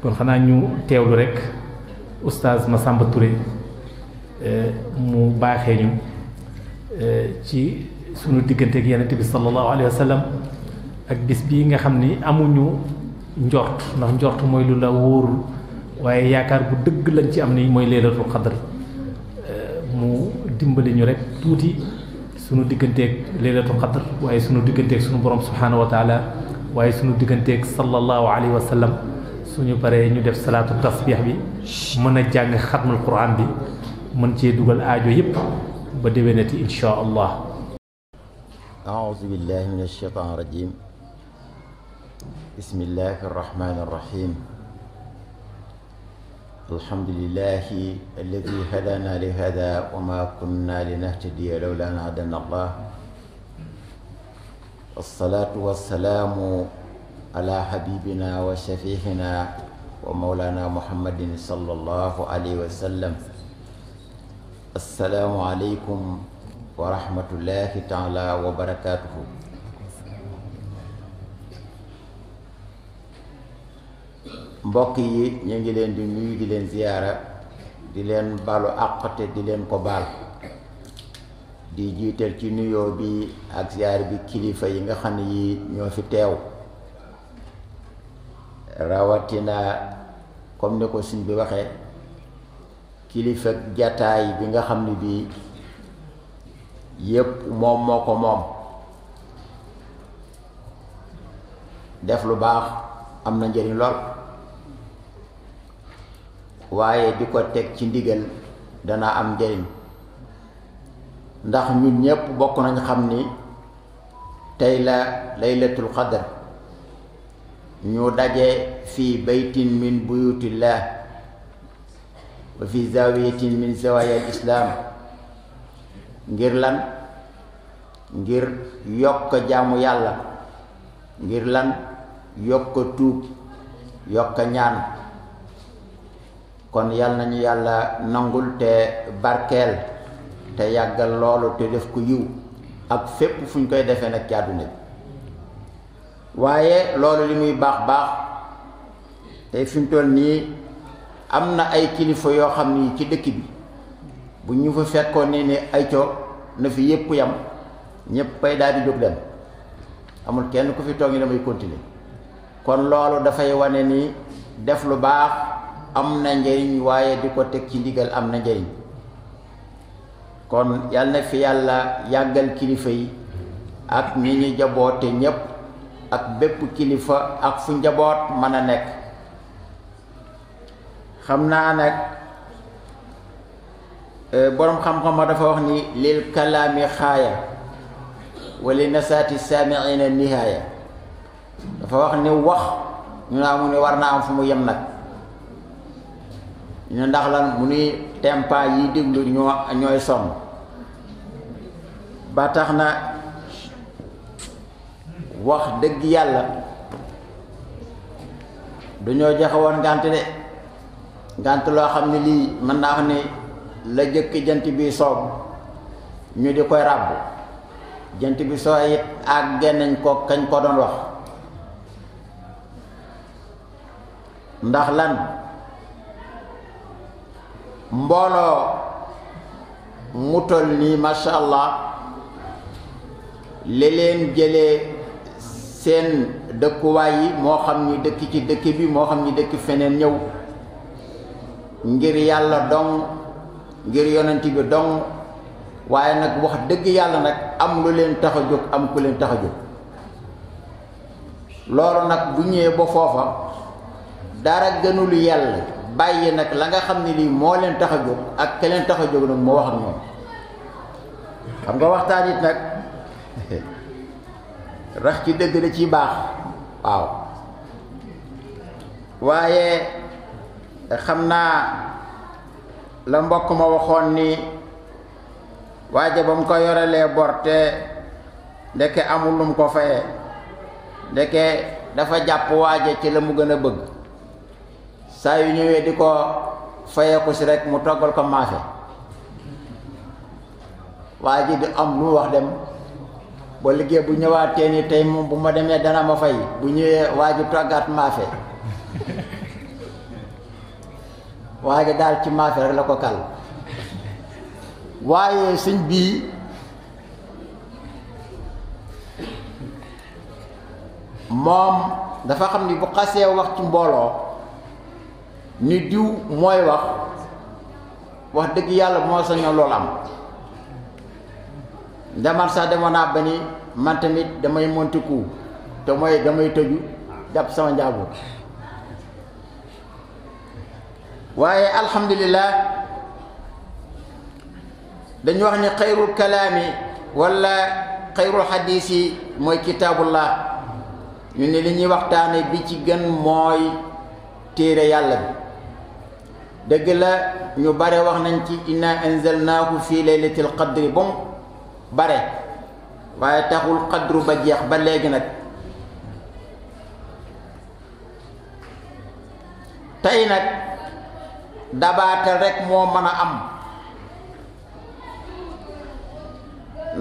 kon xanaa ñu teewlu rek oustaz Massamba Touré mu baaxee ñu ci sunu digganteeg Yonent bi sallallahu alayhi wa sallam ak bis bii nga xam ni amuñu njort ndax njort mooy lu la wóorul waaye yaakaar bu dëgg lañ ci am ni mooy laylatul qadr mu dimbali ñu rek tuuti sunu digganteeg laylatul qadr waaye sunu digganteeg sunu borom subhanahu wa taala waaye sunu digganteeg sallallahu alayhi wa sallam suñu paree ñu def salaatu tasbih bi mën a jàng xatmul quran bi mën cee dugal aajo yépp ba déwénati insha allah. أعوذ بالله من الشيطان الرجيم بسم الله الرحمن الرحيم الحمد لله الذي هدانا لهذا وما كنا لنهتدي لولا أن هدانا الله والصلاة والسلام على حبيبنا وشفيعنا ومولانا محمد صلى الله عليه وسلم السلام عليكم ورحمة الله تعالى وبركاته mbokk yi ñu ngi leen di nuyu di leen ziyaara di leen balu àq te di leen ko baal di jiital ci nuyoo bi ak ziyaar bi kilifa yi nga xam ne yi ñoo fi teew rawatina comme ni ko suñ bi waxee kilifa jataay bi nga xam ne bii yépp moom moo ko moom def lu baax am na njëriñ lool waaye di ko teg ci ndigal dana am njëriñ ndax ñun ñépp bokk nañ xam ni tey la laylatul qadr ñu daje fii baytin min buyutillah wa fi zawiyatin min zawaya al islam ngir lan ngir yokk jaamu yàlla ngir lan yokk tuub yokk ñaan kon yal nañu yàlla nangul te barkeel te yàggal loolu te def ko yiw ak fépp fu ñu koy defee nag ci àdduna bi waaye loolu li muy baax baax te fi mu toll nii am na ay kilifa yoo xam ni ci dëkk bi bu ñu fa fekkoon ne ay coo na fi yépp yam ñépp ay daal di jóg dem amul kenn ku fi toog ni damay continuer kon loolu dafay wane ni def lu baax am na njëriñ waaye di ko teg ci ndigal am na njëriñ kon yal na fi yàlla yàggal kilifa yi ak ñi ñu jaboote ñépp ak bépp kilifa ak fu njaboot mën a nekk xam naa nag boroom xam-xam dafa wax ni lil kalaami xaaya wa li nasaati saamiina nihaaya dafa wax ni wax ñu naa mu ne war naa am fu mu yem nag ñu ndax lan mu ni tempa yi déglu ñooy sonn ba tax na wax dëgg yàlla dañoo joxe woon ngànt de ngànt loo xam ne lii mën naa wax ni la jëkk jant bi soob ñu di koy ràbb jant bi soo it ak gennañ ko kañ ko doon wax ndax lan mbooloo mu toll nii masha Allah li leen jëlee seen dëkkuwaay yi moo xam ñu dëkk ci dëkk bi moo xam ñu dëkk feneen ñëw ngir yàlla dong ngir yonent bi dong waaye nag wax dëgg yàlla nag am lu leen tax a jóg am ku leen tax a jóg loolu nag bu ñëwee ba foofa dara gënul yàlla bàyyi nag la nga xam ne lii moo leen tax a jóg ak ke leen tax a jóg nag moo wax ak ñoom xam nga waxtaan it nag rax ci dëgg da ciy baax waaw waaye xam naa la mbokk ma waxoon ni waaje ba mu ko yorelee bor te ndeke amul lu mu ko fayee ndeke dafa jàpp waaje ci la mu gën a bëgg saa yu ñëwee di ko fayee ko si rek mu toggal ko maafe waaje di am lu mu wax dem ba liggéey bu ñëwaatee ni tey moom bu ma demee dana ma fay bu ñëwee waaje toggaat maafe waaye daal ci maafe rek la ko kal waaye sëñ bii moom dafa xam ni bu xasee wax ci mbooloo ni diw mooy wax dëgg yàlla moo sañoo loolu am demal sax demoon naa ba ni man tamit damay monti ku te mooy damay tëju jàpp sama njaboot waaye alhamdulillah dañu wax ni xayrul kalaami wala xayrul xadiis yi mooy kitaabullah ñu ne li ñuy waxtaane bi ci gën mooy téere yàlla bi dëgg la ñu bare wax nañ ci inna anzalnaahu fi laylatil qadri ba mu bare waaye taxul qadru ba jeex ba léegi nag tey nag dabaatal rek moo mën a am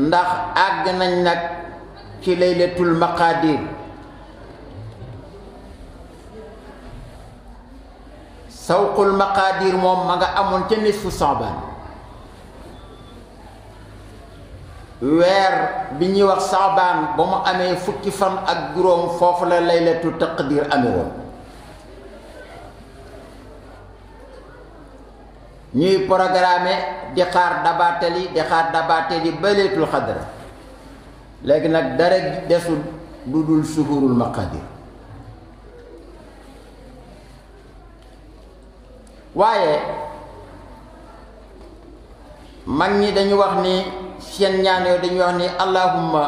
ndax àgg nañ nag ci laylatul maqadir sawqul maqadir moom ma nga amoon ca nisfu Saabaan weer bi ñuy wax Saabaan ba mu amee fukki fan ak juróom foofu la laylatul taqdir amee woon ñuy programme di xaar dabaatali ba laylatul xadr léegi nag dara desul lu dul suhurul maqadir waaye mag ñi dañu wax ni seen ñaan yooyu dañuy wax ni allahumma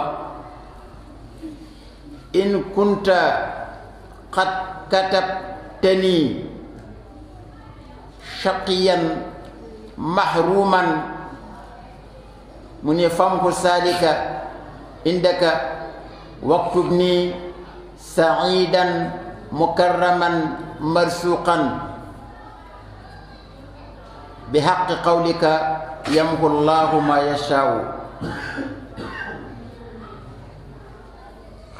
in kunta qad katabtani shaqiyan mahruman mu ne famku salika indaka waktubni sa'idan mukarraman marsuqan bi haqqi qawlika yamhu Allahu ma yasha'u.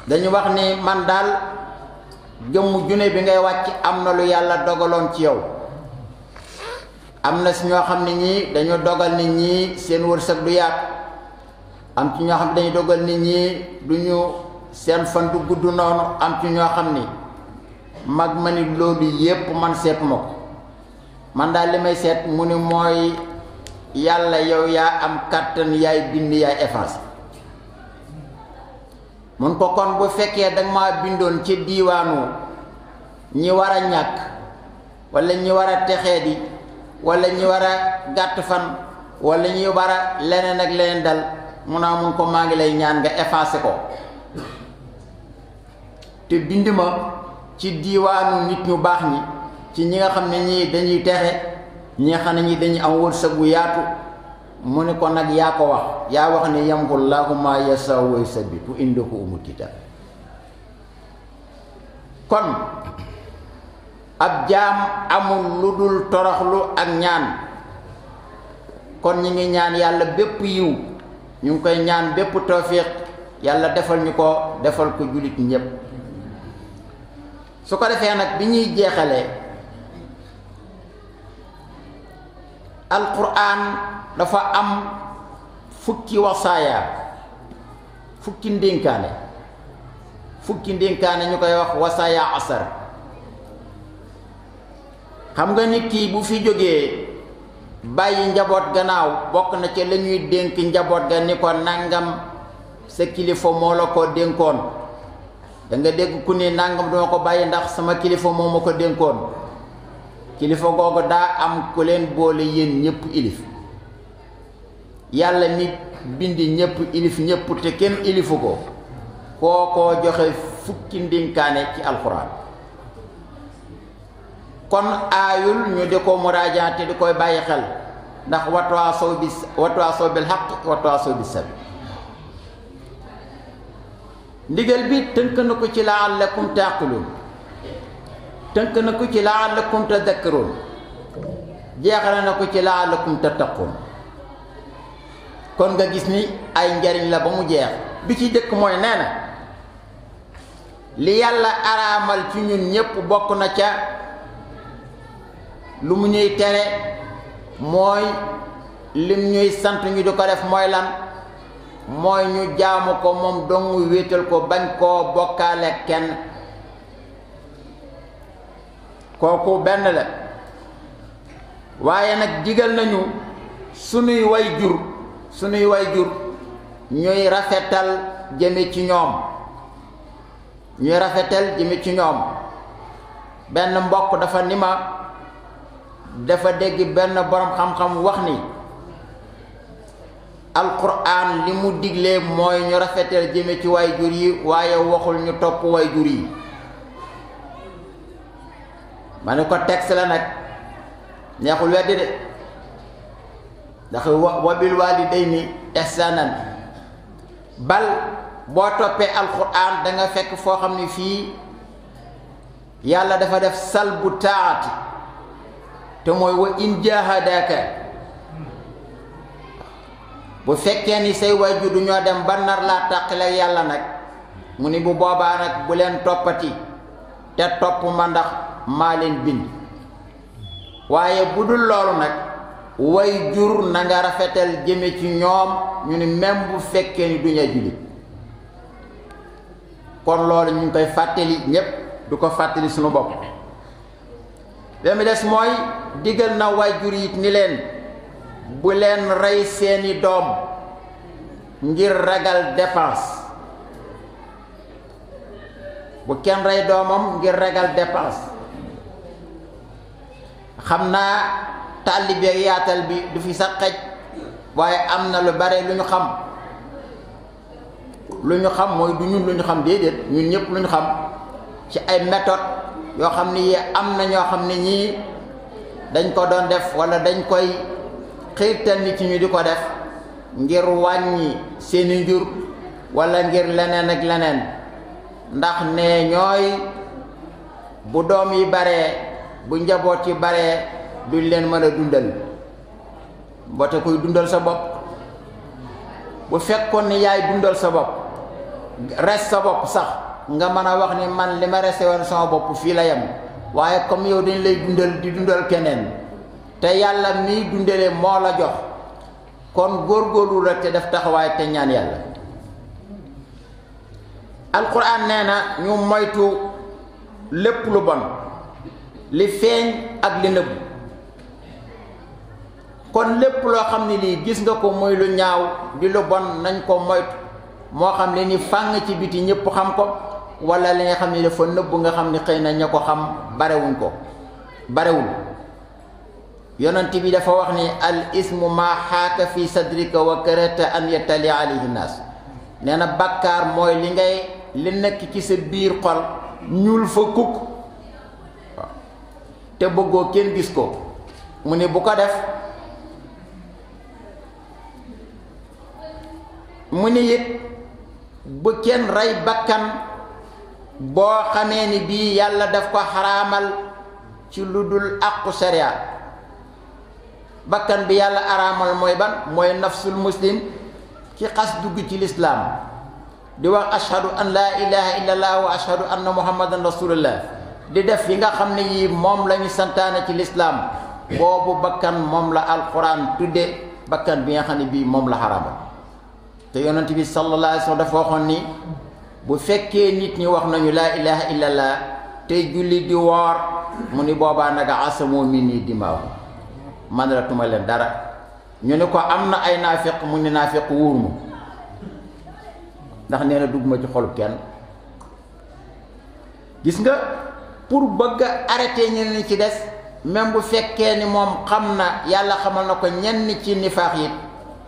dañu wax ni man daal jëmm june bi ngay wàcc am na lu yàlla dogaloon ci yow. am na si ñoo xam ne ñii dañu dogal nit ñi seen wërsëg du yaat, am ci ñoo xam ne dañu dogal nit ñi duñu seen fan du gudd noonu, am ci ñoo xam ni mag ma ni loolu yépp man seet ma ko. man daal li may seet mu ni mooy yàlla yow yaa am kàttan, yaay bind, yaay effacé. mun ko kon bu fekkee danga maa bindoon ci diiwaanu ñi war a ñàkk walla ñi war a texee di walla ñi war a gàtt fan walla ñi war a leneen ak leneen dal mun naa mun ko maa ngi lay ñaan nga effacé ko te bind ma ci diiwaanu nit ñu baax ñi, ci ñi nga xam ne ñii dañuy texe, ñi nga xam ne ñii dañuy am wërsëg bu yaatu. mu ne ko nag yaa ko wax, yaa wax ne yamhu Llaahu maa yashaa'u wa yusabbitu indahu ummul kitaab. kon ab jaam amul lu dul toroxlu ak ñaan. kon ñi ngi ñaan yàlla bépp yiw, ñu ngi koy ñaan bépp tawfiq, yàlla defal ñu ko, defal ko jullit ñépp. su ko defee nag bi ñuy jeexalee, alquran dafa am fukki wasaaya, fukki ndénkaane ñu koy wax wasaaya asar. xam nga nit ki bu fi jógee bàyyi njaboot gannaaw, bokk na ci la ñuy dénk njaboot ga ni ko nangam sa kilifa moo la ko dénkoon. da nga dégg ku ni nangam duma ko bàyyi ndax sama kilifa moo ma ko dénkoon. kilifa googu daa am ku leen boole yéen ñëpp ilif. yàlla mi bindi ñëpp ilif ñëpp te kenn ilifu ko, kookoo joxe fukki ndénkaane ci alxuraan. kon aayul ñu di ko muraajaate di koy bàyyi xel, ndax watawaasaw bil haqq watawaasaw bis sabr. ndigal bi tënk na ko ci la'allakum taaqiluun, tënk na ko ci la'allakum tadhakkaruun, jeexale na ko ci la'allakum tattaquun. kon nga gis ni ay njariñ la ba mu jeex. bi ci jëkk mooy nee na li yàlla araamal ci ñun ñépp bokk na ca lu mu ñuy tere, mooy lim ñuy sant ñu di ko def mooy lan? mooy ñu jaamu ko moom dong wéetal ko, bañ koo bokkaale kenn. kooku benn la. waaye nag digal nañu sunuy way jur ñuy rafetal jëme ci ñoom, benn mbokk dafa ni ma dafa dégg benn borom xam-xam wax ni alquran li mu diglee mooy ñu rafetal jëme ci way jur yi, waaye waxul ñu topp way jur yi. ma ne ko texte la nag, neexul weddi de, ndax wa bil walidayni ihsanan. bal boo toppee alquran da nga fekk foo xam ne fii yàlla dafa def salbu taati, te mooy wa in jahadaka. bu fekkee ni say waajur du ñoo dem ba nar laa tàqale yàlla nag, mu ni bu boobaa nag bu leen toppati, te topp ma ndax maa leen bind. waaye bu dul loolu nag way jur na nga rafetal jëme ci ñoom, ñu ni même bu fekkee ni duñu jullit. kon loolu ñu ngi koy fàttali ñépp, du ko fàttali suñu bopp. ba mu des mooy digal na way jur yi ni leen bu leen rey seeni doom ngir ragal dépense. bu kenn rey doomam ngir ragal dépense. xam naa taalibe yaatal bi du fi sax xej, waaye am na lu bare lu ñu xam mooy du ñun lu ñu xam, déedéet ñun ñëpp lu ñu xam ci ay méthode yoo xam ni am na ñoo xam ne ñii dañ ko doon def wala dañ koy xiirtal nit ñu di ko def ngir wàññi seeni njur wala ngir leneen ak leneen ndax ne ñooy bu doom yi baree bu njaboot yi baree duñ leen mën a dundal mboote kuy dundal sa bopp bu fekkoon ni yaay dundal sa bopp res sa bopp sax nga mën a wax ni man li ma rese woon sama bopp fii la yem waaye comme yow dañ lay dundal di dundal keneen te yàlla miy dundale moo la jox kon góorgóorlu rek te def taxawaay te ñaan yàlla. alquran nee na ñu moytu lépp lu bon li feeñ ak li nëbb kon lépp loo xam ne lii gis nga ko muy lu ñaaw di lu bon nañ ko moytu moo xam li ni fàng ci biti ñëpp xam ko wala li nga xam ne dafa nëbb nga xam ne xëy na ña ko xam barewul yonent bi dafa wax ni al ismu ma xaaka fi sadrika wa karata an yatali alayhi naas nee na bàkkaar mooy li nekk ci sa biir xol ñuul fa kukk te bëggoo kenn gis ko mu ne bu ko def mu ni it bu kenn rey bakkan boo xamee ni bii yàlla daf ko xaraamal ci lu dul àqu sharia bakkan bi yàlla araamal mooy ban mooy nafsul muslim ci xas dugg ci lislaam di wax ashhadu an laa ilaha illallah wa ashhadu anna muhammadan rasulullah di def yi nga xam ne yii moom la ñu santaane ci lislaam boobu bakkan moom la alquran tudde bakkan bi nga xam ne bii moom la xaraamal te yonent bi sallallahu alayhi wa sallam dafa waxoon ni bu fekkee nit ñi wax nañu laa ilaha illallah tey julli di woor mu ni boobaa naga asamoo minni dimaaw man la tuma leen dara ñu ne ko am na ay naafiq mu ni naafiq wuur mu ndax nee na dugg ma ci xolub kenn gis nga pour bëgg a arrêter ñeneen ci des même bu fekkee ni moom xam na yàlla xamal na ko ñenn ci nifaax yi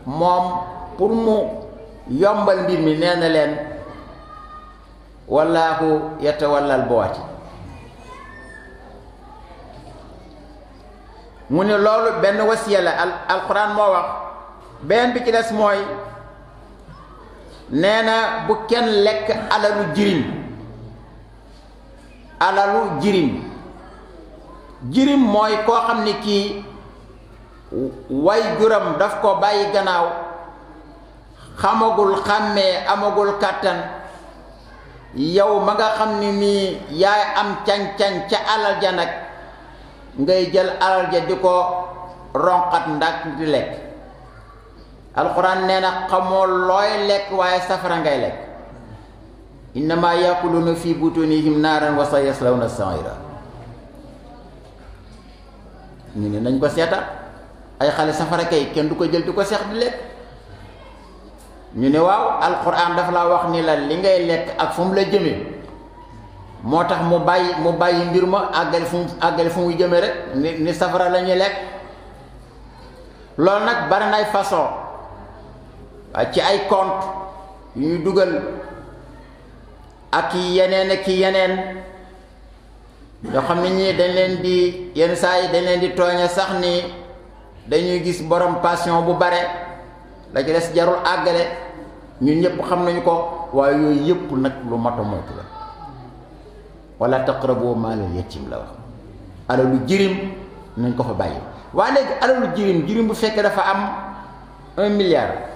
moom pour mu yombal mbir mi nee na leen wallaahu yatawallal bawaati mu ne loolu benn wasiya la alquran moo wax benn bi ci des mooy nee na bu kenn lekk alalu jirim mooy koo xam ni kii way juram daf ko bàyyi gannaaw xamagul xàmmee amagul kàttan yow ma nga xam ni nii yaay am cañ-cañ ca alal ja nag ngay jël alal ja di ko ronqat ndax di lekk alquran nee na xamoo looy lekk waaye safara ngay lekk innama yakuluna fi butunihim naaran wa sayaslawna sa'ira ñu ne nañ ko seeta ay xale safara kay kenn du ko jël di ko seex di lekk ñu ne waaw alquran dafa la wax ni la li ngay lekk ak fu mu la jëmee moo tax mu bàyyi mbir ma àggale fu muy jëmee rek ni safara la ñuy lekk loolu nag bari nay façon ci ay compte yu ñuy dugal ak yeneen yoo xam ne ñii dañ leen di yenn saa yi dañ leen di tooñe sax ni dañuy gis borom passion bu bare la ci des jarul àggale ñun ñëpp xam nañu ko waaye yooyu yëpp nag lu mato moytu la wala taqrabu maalal yatim la wax alalu jirim nañ ko fa bàyyi waaye léegi alalu jirim bu fekkee dafa am 1 milliard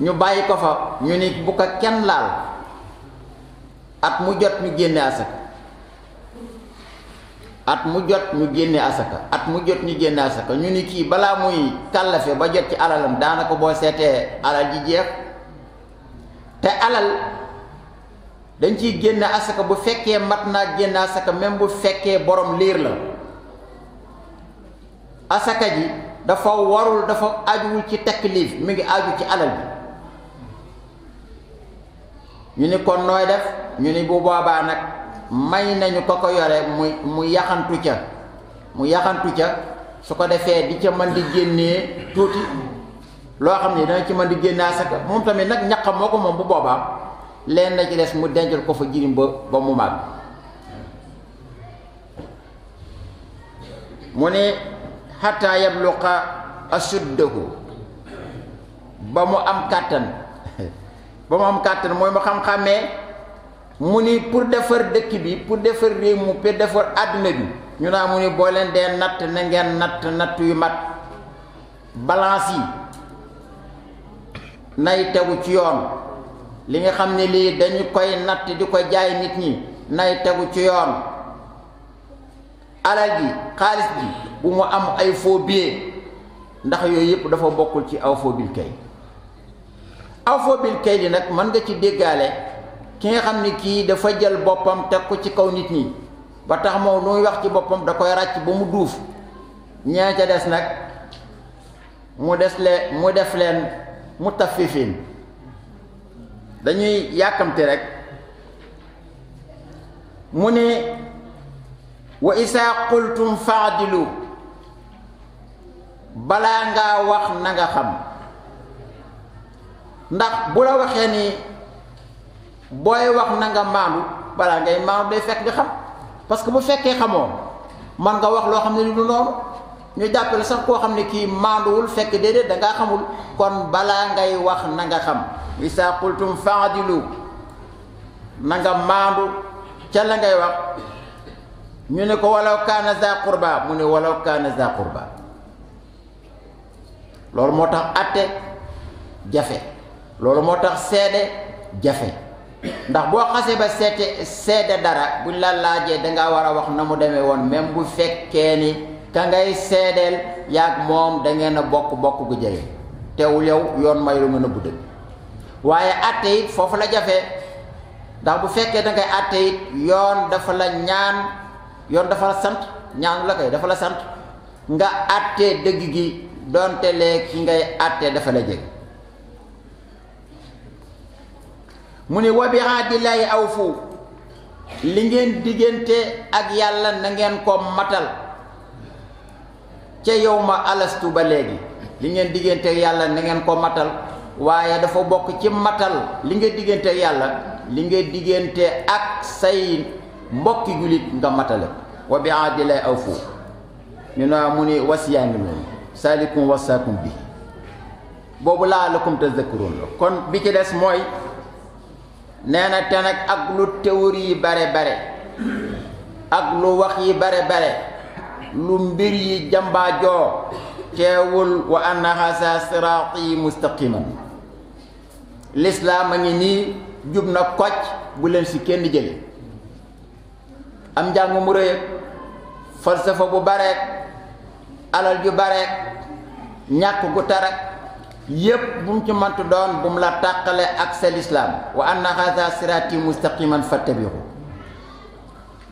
ñu bàyyi ko fa ñu ni bu ko kenn laal at mu jot ñu génne asaka ñu ni kii balaa muy kàllafe ba jot ci alalam daanaka boo seetee alal ji jeex te alal dañ ciy génne asaka bu fekkee mat naa génne asaka même bu fekkee borom liir la asaka ji dafa ajuwul ci taklif mi ngi aju ci alal bi ñu ni kon nooy def ñu ni bu boobaa nag may nañu ko yore mu yaxantu ca su ko defee di ca mën di génnee tuuti loo xam ne dana ci mën di génne asaka moom tamit nag ñaqam moo ko moom bu boobaa leen na ci des mu dencal ko fa jirim ba mu màgg mu ne hatta yabluqa ashuddahu ba mu am kàttan ba mu am kàttan mooy mu xam-xamee mu ni pour defar dëkk bi pour defar réew mu pour defar àdduna bi ñu naa mu ni boo leen dee natt na ngeen natt yu mat balance yi nay tegu ci yoon li nga xam ne lii dañu koy natt di ko jaay nit ñi nay tegu ci yoon alal ji xaalis bi bu mu am ay faux billets ndax yooyu yëpp dafa bokkul ci aw faux bil kay aw faux bil kay li nag mën nga ci déggaale ki nga xam ne kii dafa jël boppam teg ko ci kaw nit ñi ba tax moom lu muy wax ci boppam da koy ràcc ba mu duuf ñee ca des nag mu def leen mu tafifin dañuy yàkkamte rek mu ne wa isaa qultum faadilu balaa ngaa wax na nga xam ndax bu la waxee ni booy wax na nga maandu balaa ngay maandu day fekk nga xam parce que bu fekkee xamoo man nga wax loo xam ne ni du noonu ñu jàppale sax koo xam ne kii maanduwul fekk déedéet dangaa xamul kon balaa ngay wax na nga xam isaa qultum faadilu na nga maandu ca la ngay wax ñu ne ko walaw kaana za qurba mu ne walaw kaana za qurba loolu moo tax atte jafe loolu moo tax seede jafe ndax boo xasee ba seede dara buñ la laajee dangaa war a wax na mu demee woon même bu fekkee ni ka ngay seedeel yaag moom da ngeen a bokk gu jege teewul yow yoon may lu nga nëbbu dëgg waaye atte it foofu la jafe ndax bu fekkee da ngay atte it yoon dafa la ñaan yoon dafa la sant ñaan la koy dafa la sant nga atte dëgg gi doonte lee ki ngay atte dafa la jege mu ne wa bi ahdillaahi awfu li ngeen diggante ak yàlla na ngeen ko matal ca yow ma alastu ba léegi li ngeen diggante ak yàlla na ngeen ko matal waaye dafa bokk ci matal li nga diggante ak yàlla li nga diggante ak say mbokki julit nga matale wa bi ahdillaahi awfu ñu naa mu ne wasiyaa ngi noonu saalikum wasaakum bi boobu laalakum tazakkaruun la kon bi ci des mooy nee na te nag ak lu théorie yi bare bare ak lu wax yi bare bare lu mbir yi jambaajoo teewul wa anna haza siraati mustaqiman lislaam a ngi nii jub na kocc bu leen si kenn jële am njàng mu rëy falsafa bu bareek alal ju bareek ñàkk gu tarak yépp bu mu ci mantu doon bu mu la tàqale ak sa lislaam wa anna haza siraati mustaqiman fattabihu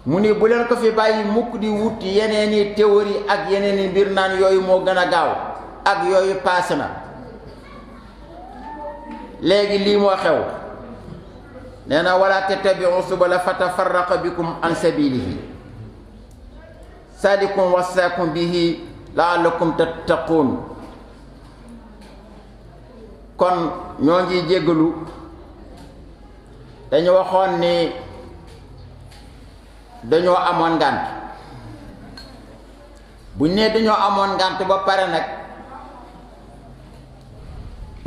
mu ni bu leen ko fi bàyyi mukk di wut yeneeni théorie ak yeneeni mbir naan yooyu moo gën a gaaw ak yooyu paase na léegi lii moo xew nee na wala tattabi'u subula fatafarraqa bikum an sabilihi sadikum wasaakum bihi la'allakum tattaqun kon ñoo ngi jéggalu dañu waxoon ni dañoo amoon ngànt buñ ne dañoo amoon ngànt ba pare nag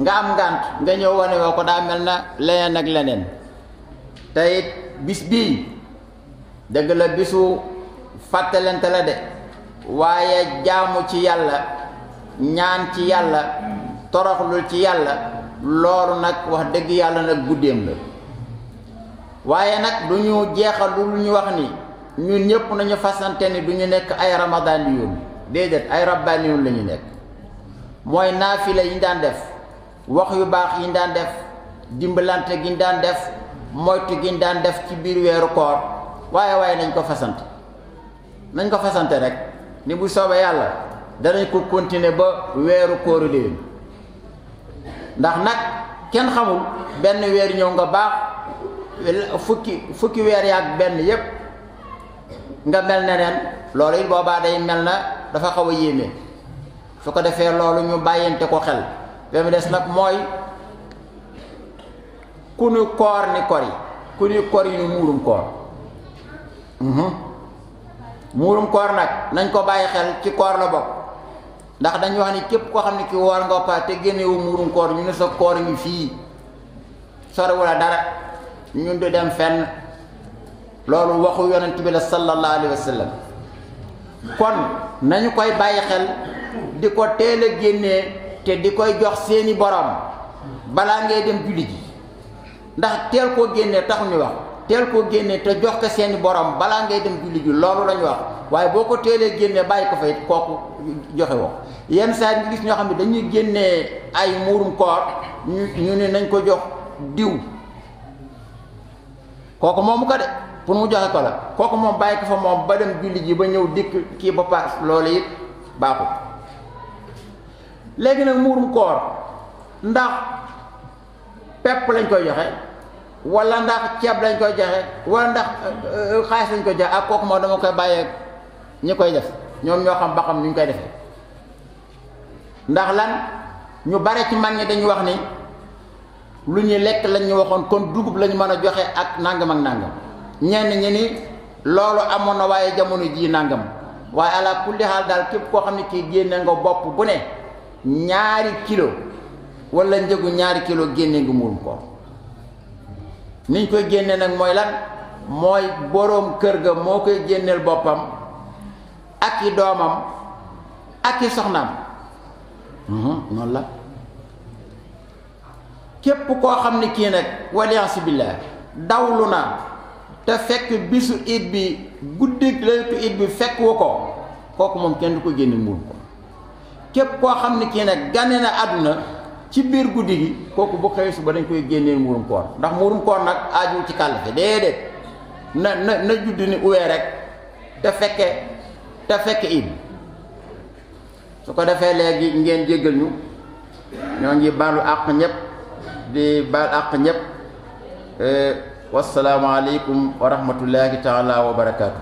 nga am ngànt nga ñëw wane woo ko daa mel na leneen ak leneen te it bis bii dëgg la bisu fàttalante la de waaye jaamu ci yàlla ñaan ci yàlla toroxlul ci yàlla loolu nag wax dëgg yàlla nag guddeem la waaye nag du ñu jeexal lu ñu wax ni ñun ñëpp nañu fasante ni du ñu nekk ay ramadaan déedéet ay rabbaani yoon la ñu nekk mooy naafila yi ñu daan def wax yu baax yi ñu daan def dimbalante gi ñu daan def moytu gi ñu daan def ci biir weeru koor waaye nañ ko fasante rek ni bu soobee yàlla danañ ko continuer ba weeru kooru déwén ndax nag kenn xamul benn weer ñëw nga baax fukki weer yaak benn yépp nga mel ne neen loolu it boobaa day mel na dafa xaw a yéeme su ko defee loolu ñu bàyyante ko xel ba mu des nag mooy ku ñu koor ni kor yi ku ñu kor yi ñu muurum koor muurum koor nag nañ ko bàyyi xel ci koor la bokk ndax dañuy wax ni képp koo xam ne ki woor nga pa te génnewu muurum koor ñu ne sa koor ngi fii sorewula dara ñun du dem fenn loolu waxu yonent bi la sallallahu alayhi wa sallam kon nañu koy bàyyi xel di ko teel a génnee te di koy jox seeni borom balaa ngay dem julli ji ndax teel koo génnee taxu ñu wax teel koo génnee te jox ko seeni borom balaa ngay dem julli ji loolu lañu wax waaye boo ko teelee génnee bàyyi ko fay kooku joxe woo yenn saa yi gis ñoo xam ne dañuy génnee ay muurum koor ñu ne nañ ko jox diw kooku moomu ko de pour mu joxe ko la kooku moom bàyyi ko fa moom ba dem julli ji ba ñëw dikk kii ba paas loolu it baaxul léegi nag muurum koor ndax pepp lañ koy joxe wala ndax ceeb lañ koy joxe wala ndax xaalis lañ koy joxe ak kooku moom dama koy bàyyee ñi koy def ñoom ñoo xam ba xam ni ñu koy defee ndax lan ñu bare ci mag ñi dañu wax ni lu ñuy lekk lañ ñu waxoon kon dugub lañu mën a joxe ak nangam ak nangam ñenn ñi ni loolu amoon na waaye jamono jii nangam waaye ala kulli xaal daal képp koo xam ne kii génne nga bopp bu ne ñaari kilo wala njëgu ñaari kilo génne nga muurum koor niñ koy génne nag mooy lan mooy boroom kër ga moo koy génneel boppam ak i doomam ak i soxnaam noonu la képp koo xam ne kii nag waliyansi billah dawlu na te fekk bisu it bi guddi laytu it bi fekk wu ko kooku moom kenn du ko génne muurum koor képp koo xam ne kii nag gane na àdduna ci biir guddi gi kooku bu xëy suba dañ koy génneel muurum koor ndax muurum koor nag aaju ci kàllafe déedéet na judd ni uwee rek te fekke it su ko defee léegi ngeen jéggal ñu ñoo ngi baalu àq ñëpp di baal àq ñëpp wassalaamu aleykum wa rahmatullahi taala wa barakaatu